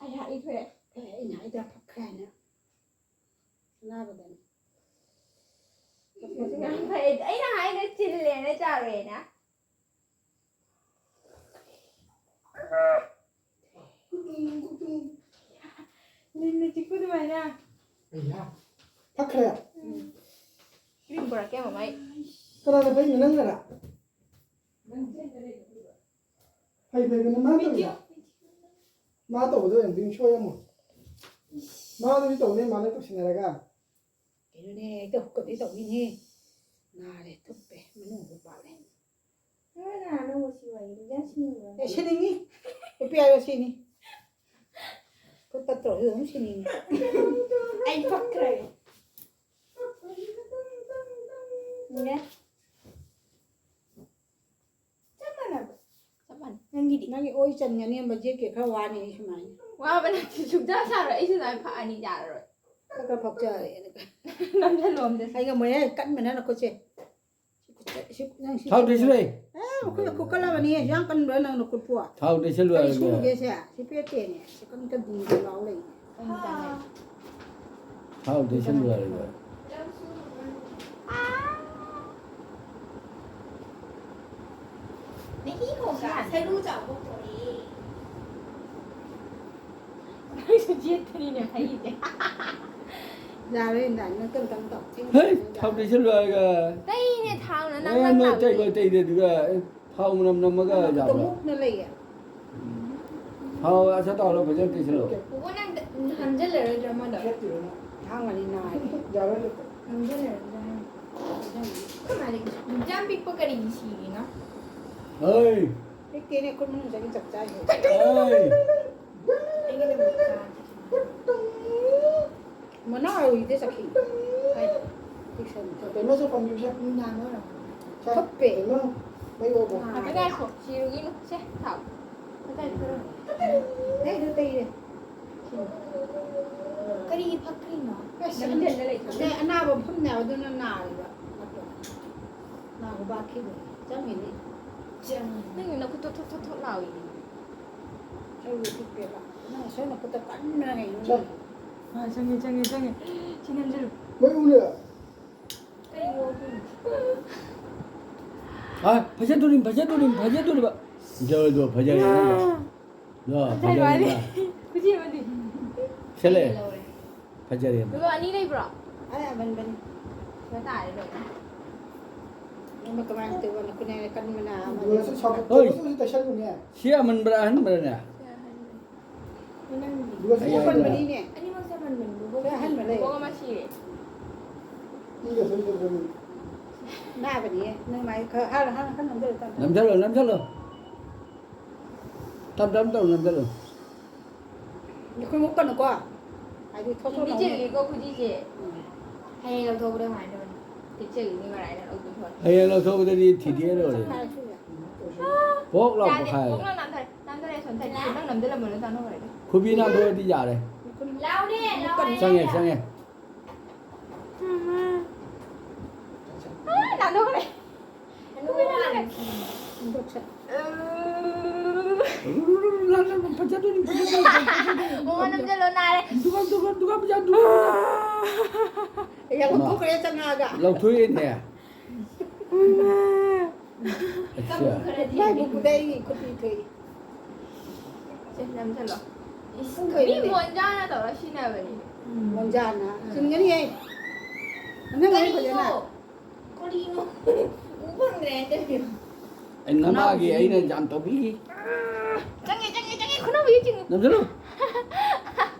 ꯑꯩ ꯍꯥꯏꯈ꯭ꯔꯦ꯫ ꯐꯩ, ꯑꯩꯅ ꯍꯥꯏꯗ꯭ꯔꯥ ꯐꯈ꯭ꯔꯦ ꯍꯥꯏꯅ꯫ ꯑꯅꯥꯕꯗꯅꯤ꯫ ꯑꯩꯅ ꯍꯥꯏꯅ ꯆꯤꯜꯂꯦꯅ ꯆꯥꯔꯣꯏꯅ꯫ ꯅꯤꯟꯅ ꯆꯤꯛꯄ ꯑꯗꯨꯃꯥꯏꯅ꯫ ꯑꯩꯌꯥ, ꯐꯈ꯭ꯔꯦ꯫ ꯀ꯭ꯔꯤꯝ ꯄꯨꯔꯛꯀꯦ ꯃꯃꯥꯏ꯫ ꯀꯅꯥꯅ ꯐꯩꯅꯣ, ꯅꯪꯅꯔ? ꯐꯩ ꯐꯩ ꯐꯩ, ꯃꯥ ꯇꯧꯔꯤꯔ? ꯃꯥ ꯇꯧꯕꯗꯣ ꯑꯣꯏꯔꯝꯗꯣꯏꯅꯤ, ꯁꯣꯏꯔꯝꯃꯣꯏ꯫ ꯃꯥꯗꯨꯗꯤ ꯇꯧꯅꯤ, ꯃꯥꯅ ꯇꯧꯁꯤꯟꯅꯔꯒ꯫ ꯀꯩꯅꯣꯅꯦ, ꯍꯦꯛꯇ ꯍꯨꯛꯀꯗꯤ ꯇꯧꯅꯤꯅꯦ꯫ ꯅꯥꯔꯦ, ꯊꯨꯞꯄꯦ, ꯃꯅꯨꯡ ꯍꯨꯛ ꯄꯥꯜꯂꯦ꯫ ꯅꯣꯏ ꯅꯍꯥꯟ ꯅꯪꯕꯨ ꯁꯤ ꯋꯥꯔꯤꯗꯨ ꯌꯥꯝ ꯁꯤꯅꯤꯡꯕ꯭ꯔꯥ? ꯑꯦ, ꯁꯤꯅꯤꯡꯉꯤ꯫ ꯅꯨꯄꯤ ꯍꯥꯏꯕ ꯁꯤꯅꯤ꯫ ꯈꯨꯠ ꯇꯠꯇ꯭ꯔꯁꯨ ꯑꯗꯨꯝ ꯁꯤꯅꯤꯡꯉꯤ꯫ ꯑꯩ ꯄꯛꯈ꯭ꯔꯦ꯫ ꯅꯦ꯫ ꯆꯞ ꯃꯥꯟꯅꯕ꯫ ꯆꯞ ꯃꯥꯟꯅꯩ꯫ ꯅꯪꯒꯤꯗꯤ? ꯅꯪꯒꯤ ꯑꯣꯏ ꯆꯟꯒꯅꯦꯕ ꯖꯦꯛꯀꯦ ꯈꯔ ꯋꯥꯅꯤ ꯑꯩ ꯁꯨꯃꯥꯏꯅ꯫ ꯋꯥꯕ ꯅꯠꯇꯦ, ꯁꯨꯡꯆꯥ ꯆꯥꯔꯣꯏ꯫ ꯑꯩꯁꯨ ꯑꯗꯨꯃꯥꯏꯅ ꯐꯛꯑꯅꯤ ꯆꯥꯔꯔꯣꯏ꯫ ꯈꯔ ꯈꯔ ꯐꯥꯎꯖꯔꯦ꯫ ꯅꯝꯁꯤꯜꯂꯣ ꯑꯝꯇ꯫ ꯑꯩ ꯉꯝꯃꯣꯏꯍꯦ, ꯀꯟꯕꯅ ꯅꯈꯨꯠꯁꯦ꯫ ꯁꯤ ꯈꯨꯠꯁꯦ, ꯁꯤ, ꯅꯪ ꯁꯤ ꯊꯥꯎ ꯇꯩꯁꯤꯜꯂꯣ꯫ ꯑꯦ, ꯃꯈꯨꯠ, ꯃꯈꯨꯠ ꯀꯜꯂꯕꯅꯤ꯫ ꯌꯥꯝ ꯀꯟꯕ꯭ꯔꯥ ꯅꯪ ꯅꯈꯨꯠꯄꯨ? ꯊꯥꯎ ꯇꯩꯁꯤꯜꯂꯨ ꯀꯔꯤ ꯍꯥꯏꯕꯅꯦ꯫ ꯁꯨꯔꯨꯒꯦ ꯁꯦ? ꯁꯤ ꯄꯦꯠꯇꯦꯅꯦ꯫ ꯁꯤ ꯀꯟ ꯀꯟ ꯗꯤꯡ ꯗꯤꯡ ꯂꯥꯎ ꯂꯩ꯫ ꯀꯟ ꯆꯥꯅꯦ꯫ ꯊꯥꯎ ꯇꯩꯁꯤꯜꯂꯨ ꯍꯥꯏꯕꯅꯦ꯫ ꯅꯍꯤ ꯈꯣꯡꯒꯥ ꯁꯔꯨ ꯆꯥꯎꯕ ꯄꯣꯔꯛꯑꯦ꯫ ꯅꯪꯁꯨ ꯌꯦꯠꯇꯅꯤꯅꯦ ꯐꯩꯁꯦ꯫ ꯌꯥꯔꯦ, ꯏꯟꯗꯥ, ꯅꯪ ꯀꯔꯝ ꯀꯔꯝ ꯇꯧ? ꯍꯦ, ꯊꯥꯎ ꯇꯩꯁꯜꯂꯨ ꯍꯥꯏꯔꯒ꯫ ꯇꯩꯅꯦ ꯊꯥꯎꯅ ꯅꯪ ꯑꯦ, ꯅꯪ ꯅꯣꯏ ꯂꯥꯛꯑꯣ꯫ ꯇꯩꯕ ꯇꯩꯗꯦ ꯑꯗꯨꯒ, ꯑꯦ, ꯊꯥꯎ ꯃꯅꯝ ꯅꯝꯃꯒ ꯅꯪ ꯌꯥꯕ꯭ꯔꯥ? ꯇꯃꯨꯛꯅ ꯂꯩꯌꯦ꯫ ꯊꯥꯎ ꯑꯁꯥ ꯇꯧꯔ ꯐꯖꯅ ꯇꯩꯁꯜꯂꯣ꯫ ꯕꯣꯕꯣ ꯅꯪ ꯍꯥꯝꯖꯜꯂꯔꯣꯏꯗ꯭ꯔꯣ ꯑꯃꯗꯣ? ꯍꯥꯡꯉꯅꯤ ꯅꯥꯔꯦ꯫ ꯌꯥꯔꯣꯏ꯫ ꯍꯥꯝꯖꯜꯂꯔꯣꯏꯗ꯭ꯔꯥ ꯍꯥꯏꯅ꯫ ꯑꯩꯈꯣꯏ ꯃꯥꯗꯤ ꯌꯥꯝ ꯄꯤꯛꯄ ꯀꯔꯤꯒꯤ ꯁꯤꯔꯤꯅꯣ? ꯍꯩ꯫ ꯄꯤꯛꯇꯦꯅꯦ, ꯈꯨꯠ ꯃꯅꯨꯡ ꯆꯪꯉꯤ ꯆꯞ ꯆꯥꯏꯅꯦ꯫ ꯍꯩ꯫ ꯑꯩꯒꯤꯗꯃꯛꯇ꯫ ꯃꯅꯥ ꯑꯣꯏꯗꯦ ꯆꯠꯈꯤ꯫ ꯀꯥꯏꯗ? ꯄꯤꯛꯁꯟ꯫ ꯀꯩꯅꯣꯁꯨ ꯄꯥꯝꯕꯤꯁꯦ꯫ ꯅꯨꯡꯗꯥꯡꯗ ꯑꯣꯏꯔꯝꯒꯅꯤ꯫ ꯁꯦ, ꯀꯩꯅꯣ, ꯃꯩ ꯑꯣꯐ꯫ ꯉꯥꯏꯈꯣ, ꯉꯥꯏꯈꯣ, ꯁꯤꯔꯨꯒꯤꯅꯨ꯫ ꯁꯦ, ꯊꯥꯎ꯫ ꯐꯖꯅ ꯊꯣꯛꯑꯦ꯫ ꯑꯩꯗꯣ ꯇꯩꯔꯦ꯫ ꯀꯔꯤꯒꯤ ꯐꯛꯇ꯭ꯔꯤꯅꯣ? ꯑꯁ, ꯅꯪ ꯏꯊꯟꯗ ꯂꯩꯊꯣꯛꯑꯣ꯫ ꯑꯇꯩ ꯑꯅꯥꯕ ꯃꯐꯝꯅꯦ ꯍꯥꯏꯕ, ꯑꯗꯨꯅ ꯅꯥꯔꯤꯕ꯫ ꯅꯥꯕ ꯕꯥꯛꯈꯤꯕ꯫ ꯆꯪꯉꯤꯅꯦ꯫ ꯆꯪꯉꯤ꯫ ꯅꯪ ꯅꯈꯨꯠꯇꯣ ꯊꯣꯠ ꯊꯣꯠ ꯊꯣꯠ ꯂꯥꯎꯏ꯫ ꯑꯩꯕꯨ ꯄꯤꯛꯄꯦꯕ꯫ ꯅꯪ ꯁꯣꯝ ꯅꯈꯨꯠꯇ ꯀꯟꯅ ꯀꯩꯅꯣ ꯆꯪ꯫ ꯂꯩ꯫ ꯑꯥ, ꯆꯪꯉꯦ, ꯆꯪꯉꯦ, ꯆꯪꯉꯦ꯫ ꯁꯤ ꯅꯝꯖꯜꯂꯨ꯫ ꯃꯩ ꯎꯂꯦ꯫ ꯀꯩꯅꯣ? ꯑꯥ, ꯐꯖꯗꯣꯔꯤꯝ, ꯐꯖꯗꯣꯔꯤꯝ, ꯐꯖꯗꯣꯔꯤꯕ꯫ ꯖꯔꯗꯣ ꯐꯖꯔꯦ, ꯅꯪꯗꯣ꯫ ꯗꯣ, ꯐꯖꯔꯦ, ꯐꯖꯔꯦ, ꯃꯥꯗꯤ꯫ ꯃꯥ꯫ ꯈꯨꯖꯤ ꯑꯃꯗꯤ꯫ ꯁꯦꯠꯂꯦ꯫ ꯂꯧꯔꯦ꯫ ꯐꯖꯔꯦ, ꯃꯥ꯫ ꯂꯨꯄꯥ ꯑꯅꯤ ꯂꯩꯕ꯭ꯔꯣ? ꯑꯩ ꯑꯃꯟꯕꯅꯤ꯫ ꯁꯤꯗ ꯇꯥꯔꯦ ꯂꯣꯏꯅ꯫ ꯅꯪꯅ ꯀꯃꯥꯏꯅ ꯇꯧꯕ? ꯅꯈꯨꯠꯅ ꯀꯟꯕꯅ ꯑꯃ ꯂꯣꯏꯔꯁꯨ ꯁꯥꯎ-, ꯍꯣꯏ꯫ ꯇꯧꯕꯁꯨ ꯇꯩꯁꯜꯂꯨꯅꯦ꯫ ꯁꯤ ꯑꯃꯟꯕ꯭ꯔꯥ, ꯑꯍꯟꯕ꯭ꯔꯥꯅꯦ? ꯁꯤ ꯑꯍꯟꯕꯅꯤ꯫ ꯅꯪꯒꯤ꯫ ꯂꯣꯏꯔꯁꯨ ꯑꯩ ꯁꯤ ꯍꯥꯏꯗ꯭ꯔꯥ? ꯑꯃꯟꯕꯅꯤꯅꯦ꯫ ꯑꯅꯤꯃꯛꯁꯦ ꯑꯃꯟꯕꯅꯤ꯫ ꯁꯤ ꯑꯍꯟꯕ ꯂꯩ꯫ ꯕꯣꯛ ꯑꯃ ꯁꯤꯔꯦ꯫ ꯏꯒ ꯊꯣꯛꯏꯗꯕꯅꯤ꯫ ꯅꯥꯕꯅꯤꯌꯦ꯫ ꯅꯪ ꯃꯥꯏ ꯈꯔ ꯍꯥꯟꯅ, ꯍꯥꯟꯅ ꯈꯔ ꯅꯝꯖꯜꯂꯨ, ꯇꯞ ꯇꯞꯅ꯫ ꯅꯝꯖꯜꯂꯣ, ꯅꯝꯖꯜꯂꯣ꯫ ꯇꯞ ꯇꯞ ꯇꯧ ꯅꯝꯖꯜꯂꯨ꯫ ꯅꯈꯨꯠ ꯃꯨꯛꯀꯅꯨꯀꯣ꯫ ꯍꯥꯏꯗꯤ ꯊꯣꯠ ꯊꯣꯠ ꯁꯤꯗꯤ ꯂꯥꯎꯅ꯫ ꯆꯤꯜꯂꯤꯀꯣ ꯈꯨꯖꯤꯁꯦ꯫ ꯎꯝ꯫ ꯍꯌꯦꯡ ꯂꯧꯊꯣꯛꯄꯗ ꯀꯃꯥꯏꯅ ꯇꯧꯅꯤ? ꯆꯤꯜꯂꯤ ꯃꯔꯥꯏꯅ ꯂꯧꯊꯣꯛꯄ꯫ ꯍꯌꯦꯡ ꯂꯧꯊꯣꯛꯄꯗꯗꯤ ꯊꯤꯗꯦꯛꯑ ꯂꯣꯏꯔꯦ꯫ ꯄꯣꯛ ꯂꯥꯎ ꯌꯥꯗꯦ, ꯄꯣꯛꯈꯥꯏꯔꯦ꯫ ꯄꯣꯛ ꯂꯥꯎ ꯅꯥꯟꯊꯔꯦ꯫ ꯅꯥꯟꯊꯔꯦ, ꯁꯣꯝꯗ ꯅꯪ ꯅꯝꯖꯜꯂꯝꯕꯅ ꯆꯥꯟꯅꯈ꯭ꯔꯦ꯫ ꯈꯨꯕꯤ ꯅꯥꯟꯊꯣꯛꯑꯗꯤ ꯌꯥꯔꯦ꯫ ꯂꯥꯎꯅꯦ, ꯂꯥꯎꯅꯦ꯫ ꯆꯪꯉꯦ, ꯆꯪꯉꯦ꯫ ꯃꯃꯥ꯫ ꯑꯥ, ꯅꯥꯟꯊꯣꯛꯈ꯭ꯔꯦ꯫ ꯍꯅꯨꯕꯤ ꯃꯥꯜꯂꯦ꯫ ꯍꯟꯗꯣꯛꯁꯦ꯫ ꯐꯖꯗꯣꯏꯅꯤ, ꯐꯖꯗꯣꯏꯅꯤ, ꯐꯖꯗꯣꯏꯅꯤ꯫ ꯃꯉꯣꯟ ꯅꯝꯁꯤꯜꯂꯣ, ꯅꯥꯔꯦ꯫ ꯗꯨꯀꯥꯟ, ꯗꯨꯀꯥꯟ, ꯗꯨꯀꯥꯟ ꯄꯩꯁꯥ, ꯗꯨꯀꯥꯟ ꯄꯩꯁꯥ꯫ ꯌꯥꯝ ꯂꯧꯊꯣꯛꯈ꯭ꯔꯦ ꯆꯪꯉꯛꯑꯒ꯫ ꯂꯧꯊꯣꯛꯑꯦꯅꯦ꯫ ꯃꯃꯥ꯫ ꯑꯠꯆꯥ꯫ ꯃꯥꯏ ꯕꯨꯛꯄꯨꯗ ꯑꯩꯒꯤ ꯈꯨꯠ ꯏ ꯊꯣꯛꯏ꯫ ꯁꯦ, ꯅꯝꯁꯤꯜꯂꯣ꯫ ꯏꯁ, ꯃꯤ ꯃꯣꯟꯖꯥꯅ ꯇꯧꯔ ꯁꯤꯟꯅꯕꯅꯤ꯫ ꯃꯣꯟꯖꯥꯅ꯫ ꯎꯝ꯫ ꯆꯤꯟꯒꯅꯤꯍꯦ꯫ ꯅꯪ ꯍꯦꯛ ꯐꯖꯅ꯫ ꯀꯔꯤꯅꯣ? ꯀꯔꯤꯅꯣ? ꯎ ꯐꯪꯗ꯭ꯔꯦ ꯍꯥꯏ ꯇꯧꯔꯤꯔꯣ? ꯑꯩ ꯅꯃꯥꯒꯤ ꯑꯩꯅ ꯌꯥꯝ ꯇꯧꯕꯤꯈꯤ꯫ ꯆꯪꯉꯦ, ꯆꯪꯉꯦ, ꯆꯪꯉꯦ, ꯈꯨꯅꯧ ꯍꯧꯖꯤꯛ ꯆꯤꯡꯉꯨ꯫ ꯅꯝꯁꯤꯜꯂꯨ꯫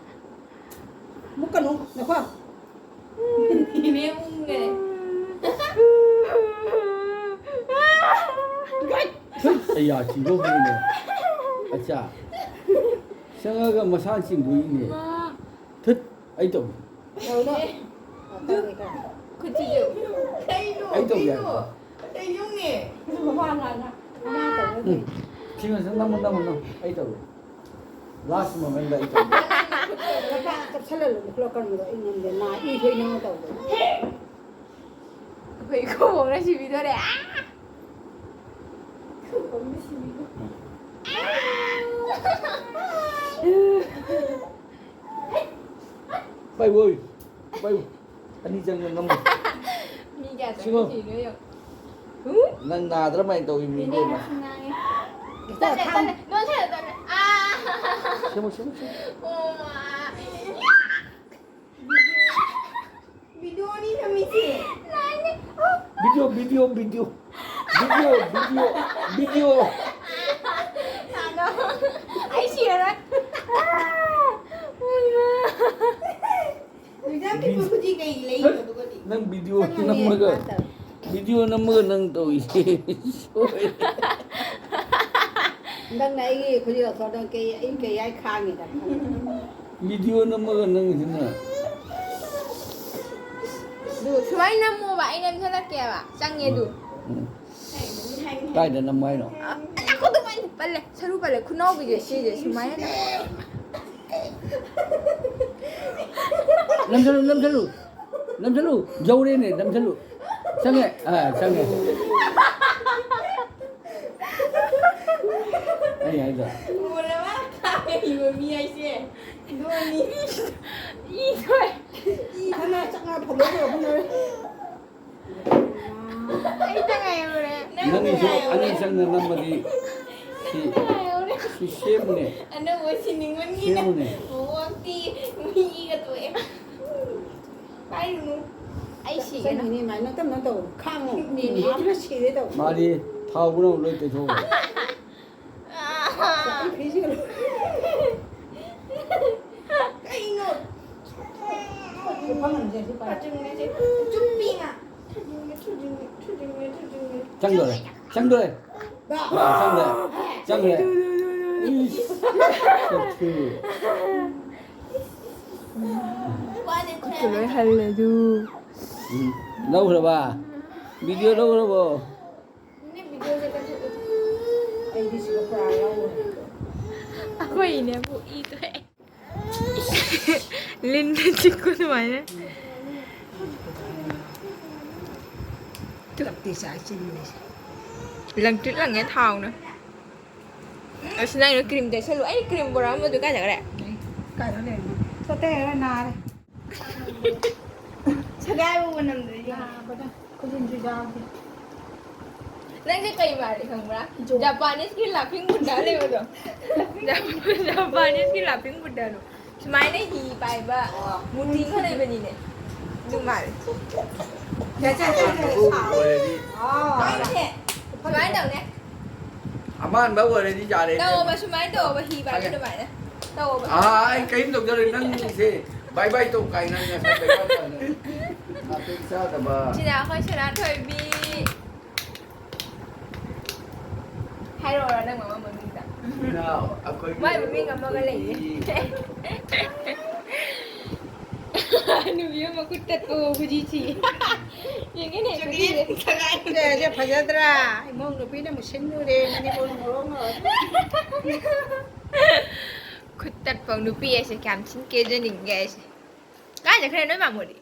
ꯃꯨꯛꯀꯅꯨ, ꯅꯈꯣ꯫ ꯏꯅꯦ ꯃꯨꯛꯅꯦ꯫ ꯊꯨꯠ, ꯑꯩ ꯌꯥ ꯊꯤꯕ ꯍꯧꯔꯦꯅꯦ꯫ ꯑꯠꯆꯥ꯫ ꯆꯪꯉꯒ ꯃꯁꯥ ꯆꯤꯡꯗꯣꯏꯅꯦ꯫ ꯃꯥ꯫ ꯊꯨꯠ, ꯑꯩ ꯇꯧꯒꯦ꯫ ꯇꯧꯅꯣ꯫ ꯈꯨꯠꯁꯤꯁꯨ꯫ ꯀꯩꯅꯣ? ꯑꯩ ꯇꯧꯒꯦ ꯀꯩꯅꯣ? ꯍꯥꯏꯕ꯫ ꯀꯩꯅꯣꯅꯦ? ꯃꯃꯥ ꯉꯥꯡꯉ꯫ ꯃꯃꯥ ꯇꯧꯅꯣ꯫ ꯎꯝ꯫ ꯁꯤ ꯉꯁꯤ ꯅꯝꯃꯣ, ꯅꯝꯃꯣ, ꯅꯝꯃꯣ꯫ ꯑꯩ ꯇꯧꯒꯦ꯫ Last moment ꯗ ꯑꯩ ꯇꯧꯒꯦ꯫ ꯂꯨꯄꯥ ꯆꯞꯁꯜꯂ ꯂꯨꯈꯠꯂꯣ ꯀꯔꯝꯕꯗꯣ ꯑꯩ ꯉꯝꯗꯦ꯫ ꯅꯥ ꯏ ꯊꯣꯛꯏ ꯅꯪꯅ ꯇꯧꯕꯗꯣ꯫ ꯑꯩꯈꯣꯏ ꯈꯨꯕꯣꯡꯅ ꯁꯤꯕꯤꯗꯣꯔꯦ꯫ ꯑꯥ! ꯈꯨꯕꯣꯡꯅ ꯁꯤꯕꯤꯗꯣꯔꯦ꯫ ꯄꯥꯏꯕꯣꯏ, ꯄꯥꯏꯕꯣꯏ꯫ ꯑꯅꯤ ꯆꯪꯅ ꯅꯝꯃꯨ꯫ ꯃꯤ ꯀꯌꯥ ꯁꯤꯃꯣ꯫ ꯆꯪꯉꯛꯏꯅꯣ ꯌꯦꯡꯉꯣ꯫ ꯎꯝ? ꯅꯪ ꯅꯥꯗ꯭ꯔ ꯃꯥꯏꯅ ꯇꯧꯏ ꯃꯤ ꯏꯕꯦꯝꯃ꯫ ꯃꯤꯅꯦꯅꯁꯨ ꯉꯥꯡꯉꯦ꯫ ꯇꯜꯂꯦ, ꯇꯜꯂꯦ꯫ ꯅꯣꯟꯊꯔꯣ, ꯇꯜꯂꯦ꯫ ꯑꯥ꯫ ꯁꯦꯝꯃꯣ, ꯁꯦꯝꯃꯣ, ꯁꯦꯝꯃꯣ꯫ ꯑꯣ, ꯑꯥ꯫ ꯚꯤꯗꯤꯑꯣꯅꯤ ꯅꯝꯃꯤꯁꯦ꯫ ꯂꯥꯏꯅꯦ꯫ Video, video, video. Video, video, video. ꯇꯥꯗꯣ꯫ ꯑꯩ ꯁꯤꯔꯔꯣꯏ꯫ ꯃꯤꯖꯝꯒꯤ ꯈꯨꯖꯤ ꯀꯩ ꯂꯩꯅꯣ ꯑꯗꯨꯒꯗꯤ? ꯅꯪ ꯚꯤꯗꯤꯑꯣ ꯆꯪꯉꯅꯤ ꯅꯝꯃꯒ, ꯃꯥ ꯇꯧ꯫ ꯚꯤꯗꯤꯑꯣ ꯅꯝꯃꯒ ꯅꯪ ꯇꯧꯏꯁꯦ꯫ ꯁꯣꯏꯔꯦ꯫ ꯅꯪꯅ ꯑꯩꯒꯤ ꯈꯨꯖꯤ ꯂꯧꯊꯣꯛꯑꯗ ꯀꯩ, ꯑꯩ ꯀꯩ ꯍꯥꯏ ꯈꯥꯡꯉꯤꯗ꯫ ꯚꯤꯗꯤꯑꯣ ꯅꯝꯃꯒ ꯅꯪꯁꯤꯅ꯫ ꯑꯗꯨ ꯁꯨꯃꯥꯏꯅ ꯅꯝꯃꯣꯕ, ꯑꯩ ꯅꯝꯁꯤꯜꯂꯛꯀꯦꯕ꯫ ꯆꯪꯉꯦ ꯑꯗꯨ꯫ ꯎꯝ꯫ ꯀꯥꯏꯗ ꯅꯝꯃꯣ ꯍꯥꯏꯅꯣ? ꯑ, ꯑꯩ ꯈꯨꯠꯇ ꯄꯜꯂꯦ, ꯄꯜꯂꯦ, ꯁꯔꯨ ꯄꯜꯂꯦ, ꯈꯨꯅꯥꯎꯕꯤꯁꯦ ꯁꯤꯁꯦ ꯁꯨꯃꯥꯏꯅ ꯅꯝ-, ꯅꯝꯁꯜꯂꯨ, ꯅꯝꯁꯜꯂꯨ, ꯅꯝꯁꯜꯂꯨ, ꯌꯧꯔꯦꯅꯦ, ꯅꯝꯁꯜꯂꯨ꯫ ꯆꯪꯉꯦ, ꯑꯥ, ꯆꯪꯉꯦ꯫ ꯑꯩ ꯍꯥꯏꯗꯣ꯫ ꯎꯔꯕ? ꯈꯥꯡꯉꯤꯕ ꯃꯤ ꯍꯥꯏꯁꯦ꯫ ꯅꯣꯏꯅꯤ꯫ ꯏ ꯊꯣꯛꯑꯦ꯫ ꯏ ꯈꯅ ꯆꯪꯉ ꯐꯝꯗꯣꯛꯈ꯭ꯔ ꯐꯝꯗꯣꯛꯈ꯭ꯔꯦ꯫ ꯑꯩ ꯇꯉꯥꯏ ꯌꯧꯔꯦ꯫ ꯅꯪꯁꯨ ꯑꯅꯤ ꯆꯪꯅ ꯅꯝꯃꯗꯤ ꯁꯤ, ꯁꯤ ꯁꯦꯝꯃꯨꯅꯦ꯫ ꯑꯅꯧꯕ ꯁꯤꯅꯤꯡꯃꯟꯒꯤꯅ ꯁꯦꯝꯃꯨꯅꯦ꯫ ꯃꯑꯣꯡꯗꯤ ꯃꯤꯒ ꯇꯣꯛꯑꯦ꯫ ꯄꯥꯏꯔꯨꯅꯨ꯫ ꯑꯩ ꯁꯤꯒꯦꯅ꯫ ꯆꯪꯉꯤꯅꯦ ꯑꯗꯨꯃꯥꯏꯅ ꯇꯞꯅ ꯇꯧ꯫ ꯈꯥꯡꯉꯣ꯫ ꯅꯦꯅꯦ꯫ ꯅꯥꯕꯅ ꯁꯤꯔꯦ ꯇꯧ꯫ ꯃꯥꯗꯤ ꯊꯥꯎ ꯄꯨꯝꯅꯃꯛ ꯂꯣꯏ ꯇꯩꯊꯣꯛꯈ꯭ꯔꯦ꯫ ꯀꯩꯅꯣ? ꯐꯥꯖꯤꯟꯒꯦꯁꯦ꯫ ꯆꯨꯞꯄꯤ ꯉꯥ꯫ ꯊꯨꯖꯤꯟꯒꯦ, ꯊꯨꯖꯤꯟꯒꯦ, ꯊꯨꯖꯤꯟꯒꯦ, ꯊꯨꯖꯤꯟꯒꯦ꯫ ꯆꯪꯗꯣꯔꯦ, ꯆꯪꯗꯣꯔꯦ꯫ ꯆꯪꯗꯣꯔꯦ, ꯆꯪꯗꯣꯔꯦ꯫ ꯏꯁ, ꯆꯠꯈ꯭ꯔꯦ꯫ ꯈꯨꯠꯁꯨ ꯂꯣꯏ ꯍꯜꯂꯦ ꯑꯗꯨ꯫ ꯎꯝ, ꯂꯧꯈ꯭ꯔꯕ? ꯚꯤꯗꯤꯑꯣ ꯂꯧꯈ꯭ꯔꯕꯣ? ꯑꯩꯈꯣꯏ ꯏꯅꯦꯕꯨ ꯏ ꯊꯣꯛꯑꯦ꯫ ꯂꯤꯟꯅ ꯆꯤꯛꯄ ꯑꯗꯨꯃꯥꯏꯅ꯫ ꯂꯪꯇ꯭ꯔꯤꯛ ꯂꯪꯉꯦ ꯊꯥꯎꯅ꯫ ꯑꯁ, ꯅꯪꯅ ꯀ꯭ꯔꯤꯝ ꯇꯩꯁꯜꯂꯨ꯫ ꯑꯩ ꯀ꯭ꯔꯤꯝ ꯕꯣꯔꯥ ꯑꯃꯗꯨ ꯀꯥꯏ ꯆꯠꯈ꯭ꯔꯦ? ꯀꯥꯏꯗ ꯂꯩꯔꯝꯃꯣ? ꯆꯠꯇꯦ, ꯅꯥꯔꯦ꯫ ꯁꯒꯥꯏꯕ ꯃꯅꯝꯗꯨ ꯌꯦꯡꯉꯣ꯫ ꯅꯥꯕꯗ ꯈꯨꯖꯤꯟꯁꯨ ꯌꯥꯎꯗꯦ꯫ ꯅꯪꯁꯦ ꯀꯩ ꯃꯥꯜꯂꯤ ꯈꯪꯕ꯭ꯔꯥ? ꯏꯖꯣ꯫ ꯖꯄꯥꯅꯤꯁꯀꯤ ꯂꯥꯐꯤꯡ ꯕꯨꯗ꯭ꯙ ꯂꯩꯕꯗꯣ꯫ ꯖꯄꯥꯅꯤꯁꯀꯤ ꯂꯥꯐꯤꯡ ꯕꯨꯗ꯭ꯙꯗꯣ꯫ ꯁꯨꯃꯥꯏꯅ ꯍꯤ ꯄꯥꯏꯕ ꯃꯨꯔꯇꯤ ꯑꯃ ꯂꯩꯕꯅꯤꯅꯦ꯫ ꯑꯗꯨ ꯃꯥꯜꯂꯦ꯫ ꯁꯦ, ꯁꯦ, ꯁꯦ, ꯁꯦ, ꯁꯦ꯫ ꯑꯥ꯫ ꯁꯨꯃꯥꯏꯅ ꯇꯧꯅꯦ꯫ ꯑꯃꯥꯟꯕ ꯑꯣꯏꯔꯗꯤ ꯌꯥꯔꯦ꯫ ꯇꯧꯑꯣꯕ, ꯁꯨꯃꯥꯏꯅ ꯇꯧꯑꯣꯕ, ꯍꯤ ꯄꯥꯏꯕ ꯑꯗꯨꯃꯥꯏꯅ꯫ ꯇꯧꯑꯣꯕ꯫ ꯑꯥ, ꯑꯩ ꯀꯔꯤꯝ ꯇꯧꯖꯔꯣꯏ꯫ ꯅꯪꯁꯦ ꯕꯥꯏ ꯕꯥꯏ ꯇꯧ ꯀꯥꯏꯅ ꯉꯁꯥꯏ ꯕꯥꯏ ꯕꯥꯏ ꯇꯧꯅ꯫ ꯅꯥꯇꯩ ꯆꯥꯗꯕ꯫ ꯁꯤꯗ ꯑꯩꯈꯣꯏ ꯁꯅꯥꯊꯣꯏꯕꯤ꯫ ꯍꯥꯏꯔꯛꯑꯣꯔꯥ ꯅꯪ ꯃꯃꯥ ꯃꯃꯤꯡꯗ? ꯏꯅꯥꯎ, ꯑꯩꯈꯣꯏꯒꯤ ꯃꯥꯏ ꯃꯃꯤꯡ ꯑꯃꯒ ꯂꯩꯌꯦ꯫ ꯑꯩꯈꯣꯏꯒꯤ ꯅꯨꯄꯤ ꯑꯃ ꯈꯨꯠ ꯇꯠꯄ ꯍꯨꯖꯤꯛꯁꯤ꯫ ꯌꯦꯡꯉꯤꯅꯦ, ꯆꯨꯝꯃꯤ, ꯈꯨꯠꯁꯦ꯫ ꯁꯦ, ꯁꯦ, ꯐꯖꯗ꯭ꯔꯥ? ꯏꯃꯧ ꯅꯨꯄꯤꯅ ꯃꯨꯁꯤꯟ ꯃꯨꯔꯦ, ꯃꯅꯤꯄꯨꯔ ꯃꯣꯔꯣꯛ ꯉꯧꯔꯦ꯫ ꯈꯨꯠ ꯆꯠꯄ ꯅꯨꯄꯤ ꯑꯩꯁꯦ ꯀꯌꯥꯝ ꯊꯤꯅ ꯀꯦꯖꯅꯤꯡꯒꯦ ꯑꯩꯁꯦ꯫ ꯀꯥꯏ ꯆꯠꯈ꯭ꯔꯦ ꯅꯣꯏ ꯃꯥꯃꯣꯗꯤ?